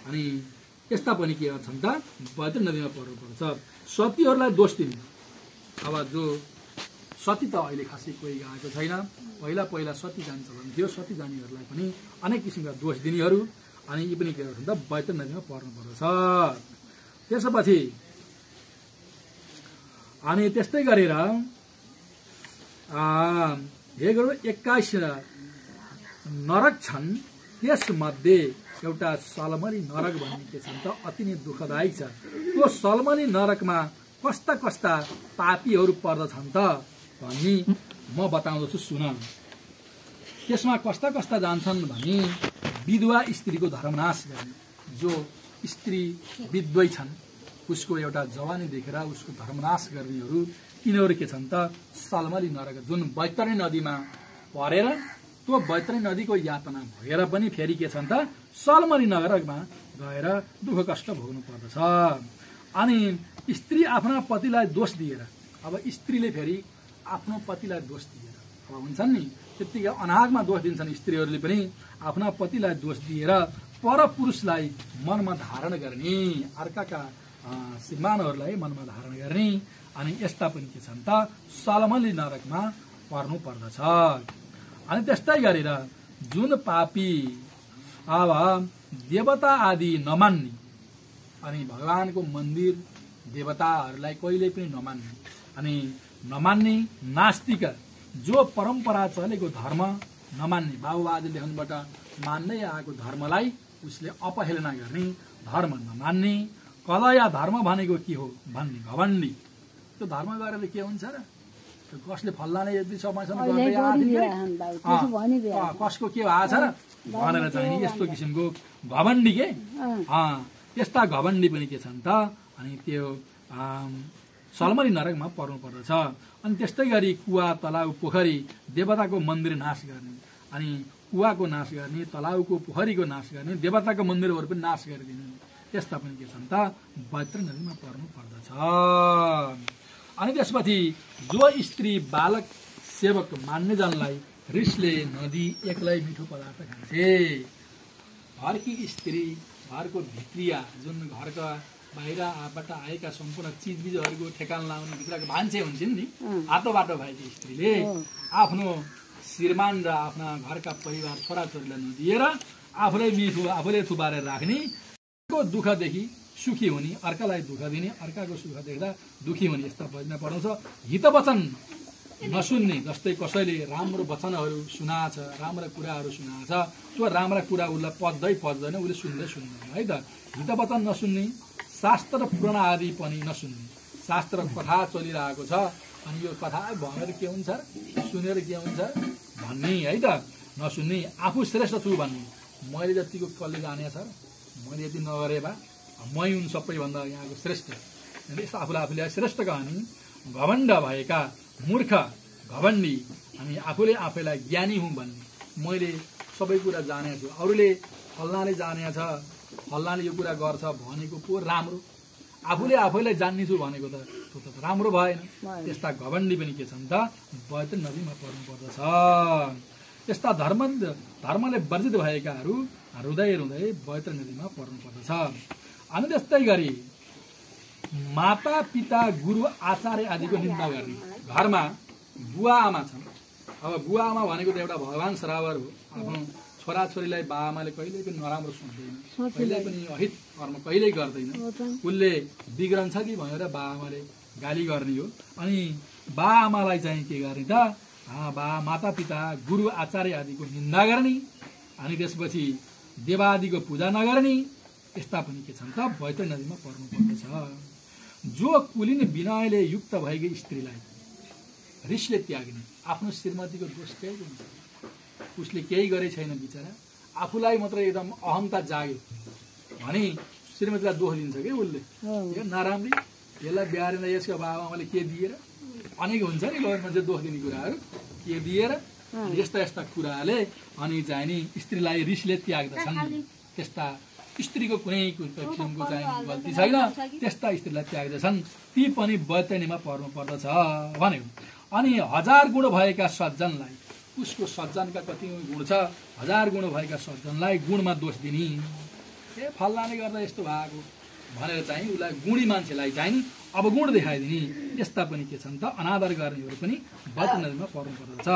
अनि यस्ता पनि के गर्छन् त बैतरणी नदीमा पर्नुपर्छ। सतीहरूलाई दोष दिने, अब जो सती त अहिले खासै कोही गएको छैन, पहिला पहिला सती जाने चलन थियो, सती जानेहरूलाई पनि अनेक किसिमका दोष दिनेहरू, अनि यी पनि के गर्छन् त बैतरणी नदीमा पर्नुपर्दछ। त्यसपछि अनि त्यस्तै गरेर 21 नरक छन्, त्यसमध्ये एउटा सलमली नरक भन्ने के छन् त अति नै दुःखदायी छ। त्यो सलमली नरकमा कस्ता कस्ता पापीहरू पर्दछन् त भनी म बताउँदछु सुन। त्यसमा कस्ता कस्ता जान्छन् भने विधवा स्त्रीको धर्मनाश गर्ने, जो स्त्री विधवै छन् उसको एउटा जवानी देखेर उसको धर्मनाश गर्नेहरू, तिनीहरू के छन् त सलमली नरक, जुन बैतरणी नदीमा परेर त्यो बैतरणी नदीको यातना भएर पनि फेरि के छन् त सलमली नरकमा गएर दुःख कष्ट भोग्नु पर्दछ। अनि स्त्री आफ्ना पतिलाई दोष दिएर, अब स्त्रीले फेरि आफ्नो पतिलाई दोष दिएर, अब हुन्छन् नि त्यतिकै अनागमा दोष दिन्छन् स्त्रीहरूले पनि, आफ्ना पतिलाई दोष दिएर पर पुरुषलाई मनमा धारण गर्ने, अर्काका श्रीमानहरूलाई मनमा धारण गर्ने, अनि यस्ता पनि के छन् त सलमली नरकमा पर्नु पर्दछ। अनि त्यस्तै गरेर जुन पापी अब देवता आदि नमान्ने, अनि भगवानको मन्दिर देवताहरूलाई कहिले पनि नमान्ने, अनि नमान्ने नास्तिक, जो परम्परा चलेको धर्म नमान्ने, बाबुबाजेदेखिबाट मान्दै आएको धर्मलाई उसले अपहेलना गर्ने, धर्म नमान्ने, कलया धर्म भनेको के हो भन्ने घमण्डी। त्यो धर्म गरेर के हुन्छ र? कसले फल्लाले यति समयसम्म गर्दै कसको के भएको छ र भनेर चाहिँ यस्तो किसिमको घमण्डी के यस्ता घमण्डी पनि के छन् त, अनि त्यो सलमरी नरकमा पर्नु पर्दछ। अनि त्यस्तै गरी कुवा, तलाउ, पोखरी, देवताको मन्दिर नाश गर्ने, अनि कुवाको नाश गर्ने, तलाउको, पोखरीको नाश गर्ने, देवताको मन्दिरहरू पनि नाश गरिदिने, त्यस्ता पनि के छन् त बैतरणी नदीमा पर्नु पर्दछ। अनि त्यसपछि जो स्त्री बालक सेवक मान्नेजनलाई रिसले नदी एक्लै मिठो पदार्थ खान्छे। घरकी स्त्री, घरको भित्रिया जुन घरका बाहिरबाट आएका सम्पूर्ण चिजबिजहरूको ठेकान लाउने भित्रका भान्से हुन्छन् नि, आतो बाटो भएकी स्त्रीले आफ्नो श्रीमान र आफ्ना घरका परिवार छोराछोरीलाई नदिएर आफूलाई मिठो आफूले थुपारेर राख्ने, दुःखदेखि सुखी हुने, अर्कालाई दुःख दिने, अर्काको सुख देख्दा दुखी हुने, यस्ता बज्न पढाउँछ। हितवचन नसुन्ने, जस्तै कसैले राम्रो वचनहरू सुनाछ, राम्रा कुराहरू सुनाछ, त्यो राम्रा कुरा उसलाई पच्दैन, उसले सुन्दैन है त। हितवचन नसुन्ने, शास्त्र पुराण आदि पनि नसुन्ने। शास्त्र कथा चलिरहेको छ, अनि यो कथा भनेर के हुन्छ, सुनेर के हुन्छ भन्ने है त, नसुन्ने। आफू श्रेष्ठ छु भन्ने, मैले जतिको कसले जाने छ, मैले यति नगरे भए मै हुन् सबैभन्दा यहाँको श्रेष्ठ, यस्तो आफूलाई आफूले श्रेष्ठ कहने। घमण्ड भएका मूर्ख घमण्डी, अनि आफूले आफैलाई ज्ञानी हुँ भन्ने, मैले सबै कुरा जाने छु, अरूले फल्नाले जाने छ, फल्नाले यो कुरा गर्छ भनेको पो राम्रो, आफूले आफैलाई जान्ने छु भनेको त त्यो त राम्रो भएन। त्यस्ता घमण्डी पनि के छन् त बैतरणी नदीमा पर्नु पर्दछ। त्यस्ता धर्मले वर्जित भएकाहरू रुँदै रुँदै बैतरणी नदीमा पर्नु पर्दछ। अनि त्यस्तै गरी माता पिता गुरु आचार्य आदिको निन्दा गर्ने। घरमा बुवा आमा छन्, अब बुवा आमा भनेको त एउटा भगवान श्रावर हो। आफ्नो छोराछोरीलाई बा आमाले कहिल्यै पनि नराम्रो सोच्दैन, कहिल्यै पनि अहित कर्म कहिल्यै गर्दैन, उसले बिग्रन्छ कि भनेर बा आमाले गाली गर्ने हो। अनि बा आमालाई चाहिँ के गर्ने त, माता पिता गुरु आचार्य आदिको निन्दा गर्ने, अनि त्यसपछि देवादिको पूजा नगर्ने, यस्ता पनि के छन् त बैतरणी नदीमा पर्नु पर्दछ। जो कुलीन विनयले युक्त भएकी स्त्रीलाई रिसले त्याग्ने, आफ्नो श्रीमतीको दोष केही हुन्छ, उसले केही गरे छैन बिचरा, आफूलाई मात्र एकदम अहमता जाग्यो भने श्रीमतीलाई दोष दिन्छ कि उसले, यो नराम्री, यसलाई बिहारेर यसको बाबाआमाले के दिएर, अनेक हुन्छ नि लोक मान्छे दोष दिने कुराहरू, के दिएर यस्ता यस्ता कुराले अनि चाहिँ नि स्त्रीलाई रिसले त्याग्दछन्। त्यस्ता स्त्रीको कुनै किसिमको चाहिँ गल्ती छैन, त्यस्ता स्त्रीलाई त्याग्दछन्, ती पनि बैतरणीमा पर्नु पर्दछ भन्यो। अनि 1000 गुण भएका सज्जनलाई, उसको सज्जनका कति गुण छ, 1000 गुण भएका सज्जनलाई गुणमा दोष दिने, फल्लाले गर्दा यस्तो भएको भनेर चाहिँ उसलाई गुणी मान्छेलाई चाहिँ अवगुण देखाइदिने, यस्ता पनि के छन् त अनादर गर्नेहरू पनि बैतरणी नदीमा पर्नु पर्दछ।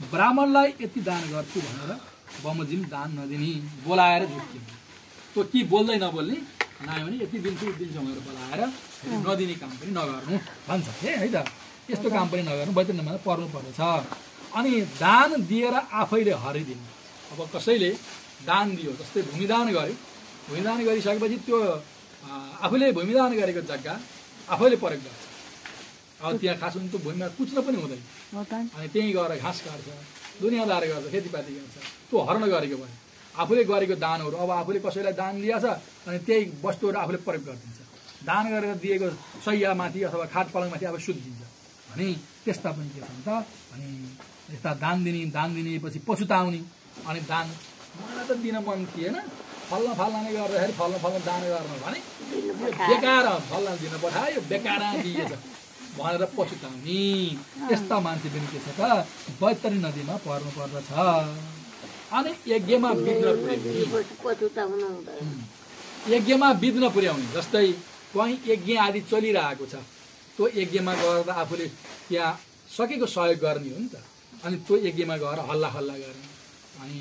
ब्राह्मणलाई यति दान गर्छु भनेर बमोजिम दान नदिने, बोलाएर झुक्किने, त्यो कि बोल्दै नबोल्ने, नआयो भने यति दिन्छु भनेर बोलाएर नदिने काम पनि नगर्नु भन्छ है त। यस्तो काम पनि नगर्नु, बैतरणी नदीमा पर्नु पर्दछ। अनि दान दिएर आफैले हरिदिने। अब कसैले दान दियो, जस्तै भूमिदान गर्यो, भूमिदान गरिसकेपछि त्यो आफूले भूमिदान गरेको जग्गा आफैले प्रयोग गर्छ। अब त्यहाँ खास हुनु त्यो भूमिमा कुच्न पनि हुँदैन, अनि त्यहीँ गएर घाँस काट्छ, दुनियाँदार गर्छ, खेतीपाती गर्छ, त्यो हरण गरेको भयो। आफूले गरेको दानहरू अब आफूले कसैलाई दान दिएछ अनि त्यही वस्तुहरू आफूले प्रयोग गरिदिन्छ, दान गरेर दिएको सैयामाथि अथवा खाट पलङमाथि अब सुत्दिन्छ भने त्यस्ता पनि के छन् त। अनि यस्ता दान दिनेपछि पछुताउने, अनि दान मलाई त दिन मन थिएन, फल्लाले गर्दाखेरि फल्ला दान गर्नु भने बेकार फल्ला दिन पठायो, बेकार दिएछ भनेर पछुताउने, यस्ता मान्छे पनि के छ त बैतरणी नदीमा पर्नु पर्दछ। अनि यज्ञमा बिघ्न पुर्याउने, जस्तै कहीँ यज्ञ आदि चलिरहेको छ, त्यो यज्ञमा गएर आफूले त्यहाँ सकेको सहयोग गर्ने हो नि त, अनि त्यो यज्ञमा गएर हल्ला गर्ने, अनि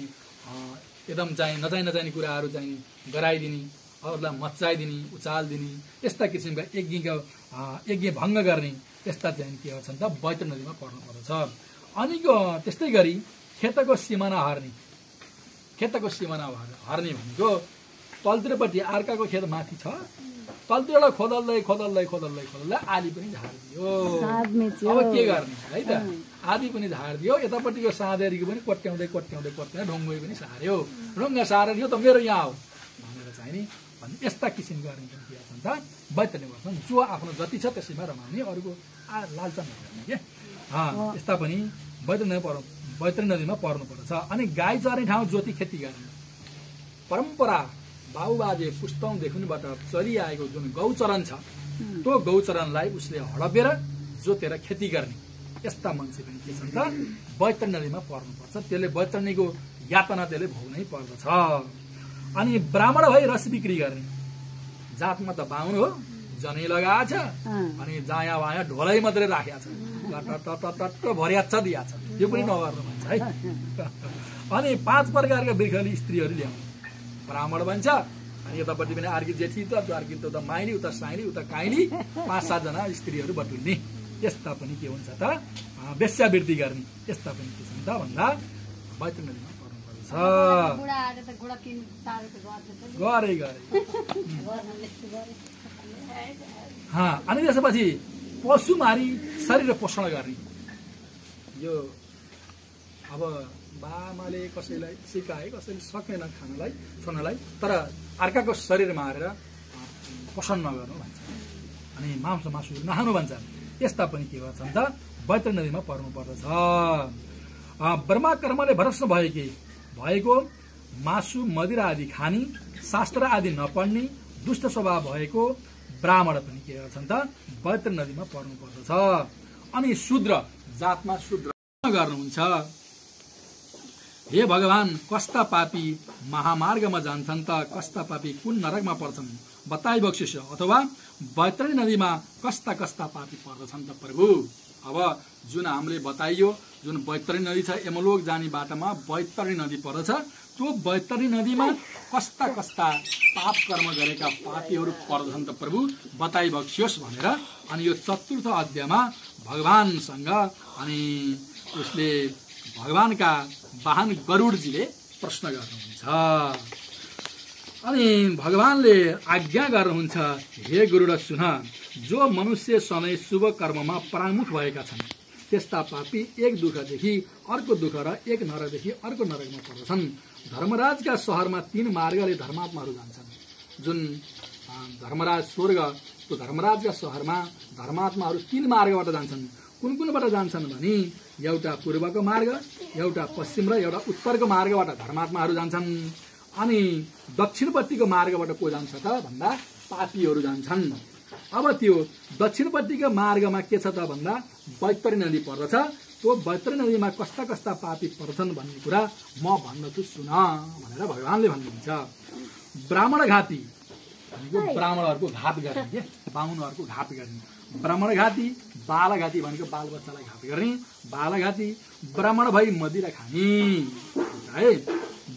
एकदम चाहिँ नचाहिने कुराहरू चाहिँ गराइदिने, अरूलाई मच्चाइदिने, उचालिदिने, यस्ता किसिमका यज्ञ भङ्ग गर्ने, यस्ता चाहिँ के छन् त बैतरणी नदीमा पर्नु पर्दछ। अनि त्यस्तै गरी खेतको सिमाना हर्ने भनेको तलतिरपट्टि अर्काको खेत माथि छ, तलतिरबाट खोदल्दै खोदल्दै खोदल्दै खोदल्दै आली पनि झारिदियो। अब के गर्ने है त, आदि पनि झारिदियो, यतापट्टिको साँधेरीको पनि कोट्याउँदै कोट्याउँदै कोट्याउँदै ढुङ्गै पनि सार्यो, ढुङ्गा सारेर यो त मेरो यहाँ आऊ भनेर चाहिँ नि भन्ने यस्ता किसिमको गर्ने पनि के छन् त वैतरणी गर्छन्। जो आफ्नो जति छ त्यसैमा रमाउने, अरूको लालचा नगर्ने के यस्ता पनि वैतरणी नदीमा पर्नुपर्छ। अनि गाई चर्ने ठाउँ जोति खेती गर्ने परम्परा बाबुबाजे पुस्तौँदेखिबाट चलिआएको जुन गौचरण छ, त्यो गौचरणलाई उसले हडपेर जोतेर खेती गर्ने यस्ता मान्छे पनि के छन् त वैतरणी नदीमा पर्नुपर्छ। त्यसले वैतरणीको यातना त्यसले भोग्नै पर्दछ। अनि ब्राह्मण भई रस बिक्री गर्ने, जातमा त बाहुन हो, जनै लगाएछ, अनि जाया वाया ढोलै मात्रै राखेको छ, टट्ट भर्याछ दिएको छ, यो पनि नगर्नु भन्छ है। अनि 5 प्रकारका वृक्षले स्त्रीहरू ल्याउने, ब्राह्मण भन्छ, अनि यतापट्टि पनि अर्की जेठी त अर्की त माइली, उता साइली, उता काइली, 5-7 जना स्त्रीहरू बटुल्ने यस्ता पनि के हुन्छ त वेश्यावृत्ति गर्ने यस्ता पनि के छन् त भन्दा वैतरणी नदीमा पर्नुपर्छ। गरे गरे अनि त्यसपछि पशु मारी शरीर पोषण गर्ने। यो अब बामाले कसैलाई सिकाए, कसैले सकेन खानलाई छोड्नलाई, तर अर्काको शरीर मारेर पोषण नगर्नु भन्छ, अनि मांस मासु नखानु भन्छ। यस्ता पनि के गर्छन् त वैतरणी नदीमा पर्नु पर्दछ। ब्रह्मा कर्मले भ्रष्ट भएको मासु मदिरा आदि खानी, शास्त्र आदि नपढ्ने, दुष्ट स्वभाव भएको ब्राह्मण पनि के गर्छन् त वैतरणी नदीमा पर्नु पर्दछ। अनि शूद्र जातमा शूद्र गर्नुहुन्छ, हे भगवान कस्ता पापी महामार्गमा जान्छन् त, कस्ता पापी कुन नरकमा पर्छन् बताइ बक्सिस, अथवा वैतरणी नदीमा कस्ता कस्ता पापी पर्दछन् त प्रभु। अब जुन हामीले बताइयो, जुन वैतरणी नदी छ यमलोक जाने बाटोमा वैतरणी नदी पर्दछ, त्यो वैतरणी नदीमा कस्ता कस्ता पाप कर्म गरेका पापीहरू पर्दछन् त प्रभु बताइ बक्सियोस् भनेर। अनि यो 4th अध्यायमा भगवानसँग अनि उसले भगवानका वाहन गरुडजीले प्रश्न गर्नुहुन्छ। अनि भगवानले आज्ञा गर्नुहुन्छ, हे गरुड सुन, जो मनुष्य सधैँ शुभ कर्ममा प्राङ्मुख भएका छन् त्यस्ता पापी एक दुःखदेखि अर्को दुःख र एक नरकदेखि अर्को नरकमा पर्दछन्। धर्मराजका शहरमा 3 मार्गले धर्मात्माहरू जान्छन्। जुन धर्मराज स्वर्ग, त्यो धर्मराजका शहरमा धर्मात्माहरू 3 मार्गबाट जान्छन्। कुन कुनबाट जान्छन् भने एउटा पूर्वको मार्ग, एउटा पश्चिम र एउटा उत्तरको मार्गबाट धर्मात्माहरू जान्छन्। अनि दक्षिणपट्टिको मार्गबाट को जान्छ त भन्दा पापीहरू जान्छन्। अब त्यो दक्षिणपट्टिको मार्गमा के छ त भन्दा वैतरणी नदी पर्दछ। त्यो वैतरणी नदीमा कस्ता कस्ता पापी पर्छन् भन्ने कुरा म भन्दछु सुन भनेर भगवानले भन्नुहुन्छ। ब्राह्मण घाती भनेको ब्राह्मणहरूको घात गर्ने के, बाहुनहरूको घात गर्ने। ब्राह्मण घाती, बालघाती भनेको बाल बच्चालाई घात गर्ने, बालघाती। ब्राह्मण भई मदिरा खाने है,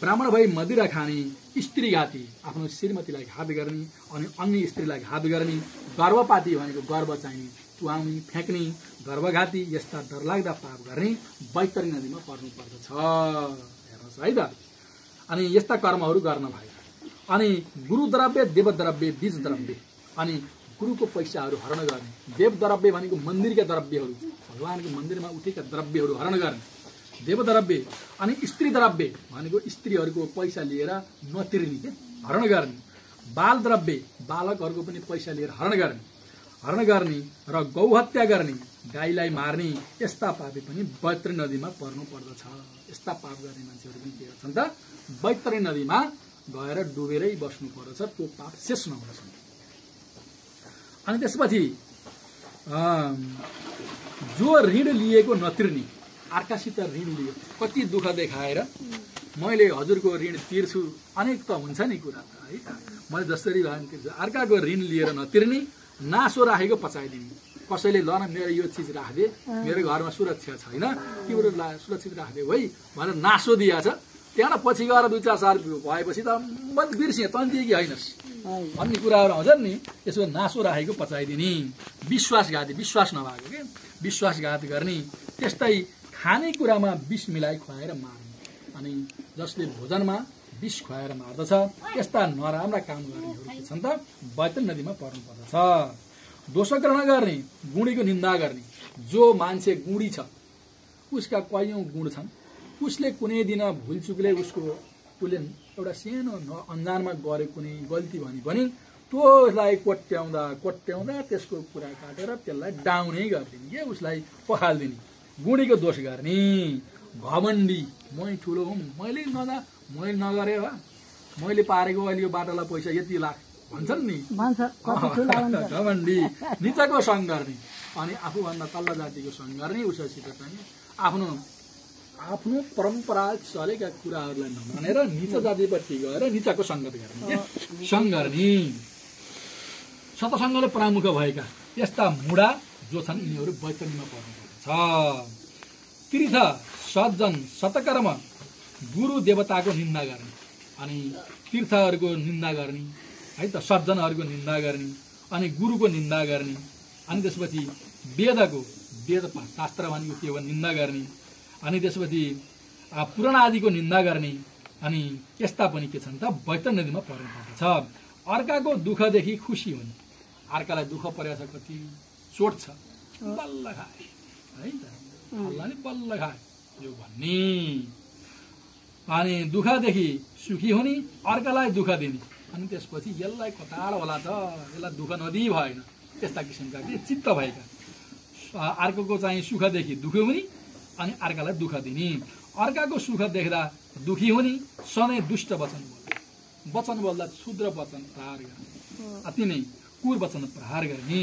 ब्राह्मण भई मदिरा खाने। स्त्री घाती आफ्नो श्रीमतीलाई घात गर्ने अनि अन्य स्त्रीलाई घात गर्ने। गर्भपाती भनेको गर्भ चाहिने, तुहाउने, फ्याँक्ने। गर्भघाती यस्ता डरलाग्दा पाप गर्ने वैतरणी नदीमा पर्नु पर्दछ। हेर्नुहोस् है त। अनि यस्ता कर्महरू गर्न भए। अनि गुरु द्रव्य, देव द्रव्य, बीज द्रव्य। अनि गुरुको पैसाहरू हरण गर्ने। देव द्रव्य भनेको मन्दिरका द्रव्यहरू, भगवानको मन्दिरमा उठेका द्रव्यहरू हरण गर्ने, देव द्रव्य। अनि स्त्री द्रव्य भनेको स्त्रीहरूको पैसा लिएर नतिर्ने के, हरण गर्ने। बाल द्रव्य, बालकहरूको पनि पैसा लिएर हरण गर्ने र गौ हत्या गर्ने, गाईलाई मार्ने। यस्ता पापी पनि वैतरणी नदीमा पर्नु पर्दछ। यस्ता पाप गर्ने मान्छेहरू पनि के गर्छन् त वैतरणी नदीमा गएर डुबेरै बस्नु पर्दछ, त्यो पाप शेष नहुन्छ। अनि त्यसपछि जो ऋण लिएको नतिर्ने, अर्कासित ऋण लियो, कति दुःख देखाएर मैले हजुरको ऋण तिर्छु, अनेक त हुन्छ नि कुरा है। मैले जसरी तिर्छु, अर्काको ऋण लिएर नतिर्ने, नासो राखेको पचाइदिने। कसैले ल न मेरो यो चिज राखिदे, मेरो घरमा सुरक्षा छैन, तिम्रो सुरक्षित राखिदे है भनेर नासो दिएछ, त्यहाँ पछि गएर 2-4 साल भएपछि त म बिर्सेँ तँ दिए कि होइनस् भन्ने कुराहरू आउँछन् नि। यसो नासो राखेको पचाइदिने। विश्वासघाती, विश्वास नभएको के, विश्वासघात गर्ने। त्यस्तै खानेकुरामा विष मिलाई खुवाएर मार्ने। अनि जसले भोजनमा विष खुवाएर मार्दछ। यस्ता नराम्रा काम गर्नेहरू के छन् त बैतल नदीमा पर्नु पर्दछ। दोषग्रहण गर्ने, गुणीको निन्दा गर्ने, जो मान्छे गुणी छ उसका कयौं गुण छन्, उसले कुनै दिन भुलचुकले उसले एउटा सानो अन्जानमा गरे कुनै गल्ती भने पनि त्यसलाई कोट्याउँदा त्यसको कुरा काटेर त्यसलाई डाउनै गरिदिने के उसलाई पखाल्दिने। गुणीको दोष गर्ने, घमण्डी, मै ठुलो हुँ, मैले नगरे हो, मैले पारेको अहिले यो बाटोलाई पैसा यति लाख भन्छन् नि, घमण्डी। निचको सङ्ग गर्ने अनि आफूभन्दा तल्लो जातिको सङ्ग गर्ने, उससित चाहिँ आफ्नो परम्परा चलेका कुराहरूलाई नमानेर निच जातिपट्टि गएर निचको सङ्गत गर्ने, सङ्ग गर्ने। सतसङ्गले प्रमुख भएका यस्ता मुडा जो छन् यिनीहरू बैतरणीमा पर्नुपर्छ। तीर्थ, सज्जन, सतकर्म, गुरु देवताको निन्दा गर्ने अनि तीर्थहरूको निन्दा गर्ने है त, सज्जनहरूको निन्दा गर्ने अनि गुरुको निन्दा गर्ने अनि त्यसपछि वेद शास्त्र भनेको के हो निन्दा गर्ने अनि त्यसपछि पुराण आदिको निन्दा गर्ने अनि यस्ता पनि के छन् त बैतल नदीमा पर्नुपर्दछ। अर्काको दुःखदेखि खुसी हुने, अर्कालाई दुःख परेछ, कति चोट छ, बल्ल खाए है त, अल्लाहले बल्ल खाए यो भन्ने। अनि दुःखदेखि सुखी हुने, अर्कालाई दुःख दिने अनि त्यसपछि यसलाई कताड होला त, यसलाई दुःख नदिई भएन, यस्ता किसिमका के चित्त भएका। अर्काको चाहिँ सुखदेखि दुःखी हुने अनि अर्कालाई दुःख दिने, अर्काको सुख देख्दा दुःखी हुने, सधैँ दुष्ट वचन बोल्दा क्षुद्र वचन प्रहार गर्ने, अति नै कुर वचन प्रहार गर्ने।